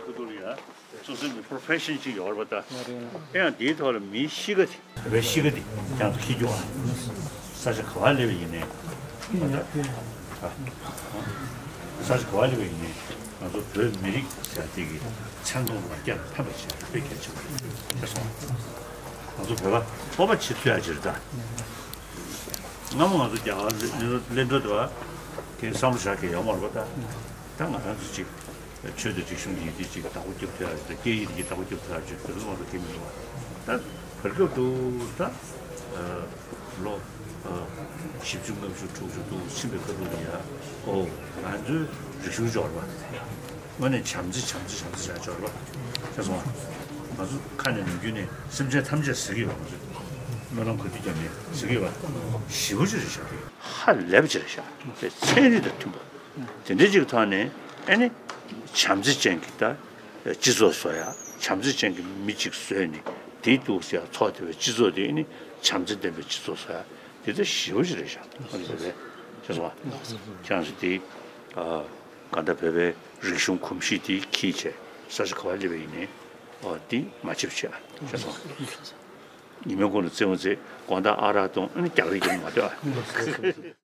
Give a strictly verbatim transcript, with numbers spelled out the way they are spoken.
ཁུ་ཐུ་ལ་ཡ་སོ་སོའི་མི་profession་ཅིག་ཡོད་རེད་པ་ད། ཨེ་ཡང་དེའི་ཐོག་ལ་མིའི་གཤིས་ཀ་དེ་བོད་པའི་གཤིས་ཀ་དེ་ཀྱང་ཁྱི་རྒྱུག་ཨ། ས་ཆ་ག་བ་སླེབས་པ་ཡིན་ནའི་ང་ཚོ་ས་ཆ་ག་བ་སླེབས་པ་ཡིན་ནའི་ང་ཚོ་བོད་མི་རིགས་ཟེར་དེ་གི་མཚན་མཐོང་ལ་རྒྱ་ལ་ཕན་པ་བྱས་དཔེ་གལ་ཆེན་པོ་རེད་ཤག་སོང་། ང་ཚོ་བོད་པ་སྤོབས་པ་བྱེད་ཐུབ་ཡ་ཅིག་རེད་ད། སྔ་མོ་ང་ཚོ་རྒྱ་གར་གླེང་གླེང་འགྲོ་དུས་ཨ་དེ་བསམ་བློ་བཞག་མཁན་ཡོད་མ་རེད་པ་ད། ད་ང་རང་ཚོ་ཅིག་ཆོས་དང་རིག་གཞུང་ཡིན་དེ་ཅིག་བདག་པོ་རྒྱབ་ཐུབ་ཡ་ཅིག་དང་སྐད་ཡིག་དེ་བདག་པོ་རྒྱབ་ཐུབ་ཡ་ཅིག་དེ་ཚོ་ང་ཚོ་གལ་མི་འདུག་པ། ད་བར་སྐབས་དུ་ད་ལོ་བཞི་བཅུ་ལྔ་བཅུ་དྲུག་ཅུ་དུ་ཕྱིན་པའི་ཁ་ཐུག་ལ་ཡ་ཨོ་ང་ཚོའི་རིག་གཞུང་སྦྱོར་བ། དངོས་གནས་བྱམས་བརྩེ་བྱམས་བརྩེ་བྱམས་བརྩེ་བྱ་སྦྱོར་བ། ཤེས་སོང་ང་། ང་ཚོ་ཁ་ནས་ནམ་རྒྱུན་ནས་སེམས་ཅན་ཐམས་ཅད་ཟེར་གྱི་ཡོད་མ་རེད། སྨོན་ལམ་ག་དུས་ཀྱང་མེད་ཟེར་གྱི་ཡོད་པ། ཞེ་པོ་ཅིག་རེད་ཤག་ཧ་ལས་པ་ཅིག་རེད་ཤག་དེ་ཚན་རིག་དང་མཐུན་པ། དེ་འདྲ་ཅིག་ཐོག་ནས་ཨ་ནི་བྱམས་བརྩེ་ཅན་གྱི་ད་སྤྱི་ཚོགས་བཟོ་ཡ། བྱམས་བརྩེ་ཅན་གྱི་མི་གཅིག་བཟོས་ནས་དེའི་འདུག་ཟེར་ཡ་ཚོགས་དེ་བའི་སྤྱི་ཚོགས་དེ་ཨ་ནི་བྱམས་བརྩེ་ལྡན་པའི་སྤྱི་ཚོགས་བཟོ་ཡ་དེ་ད་ཞེ་པོ་ཅིག་རེད་ཤག་ཨ་ནི་རེད་ཤེས་སོང་ང་། ཁྱེད་རང་ཚོ་དེ་ཨ། གང་ལྟར་བོད་པའི་རིག་གཞུང་གོམས་གཤིས་དེ་འཁྱེར་བྱས་ས་ཆ་ག་པར་སླེབས་པ་ཡིན་ནའི་ཨོ་འདི་མ་བརྗེད་པ་བྱས་ཤེས་སོང་། ཉི་མའི་གུང་ལ་རྩེད་མོ་རྩེ། དགོང་དག་ཨ་རག་འཐུང་། ཨ་ནི་རྒྱག་རེས་རྒྱག་མ་སྡོད་ཨ།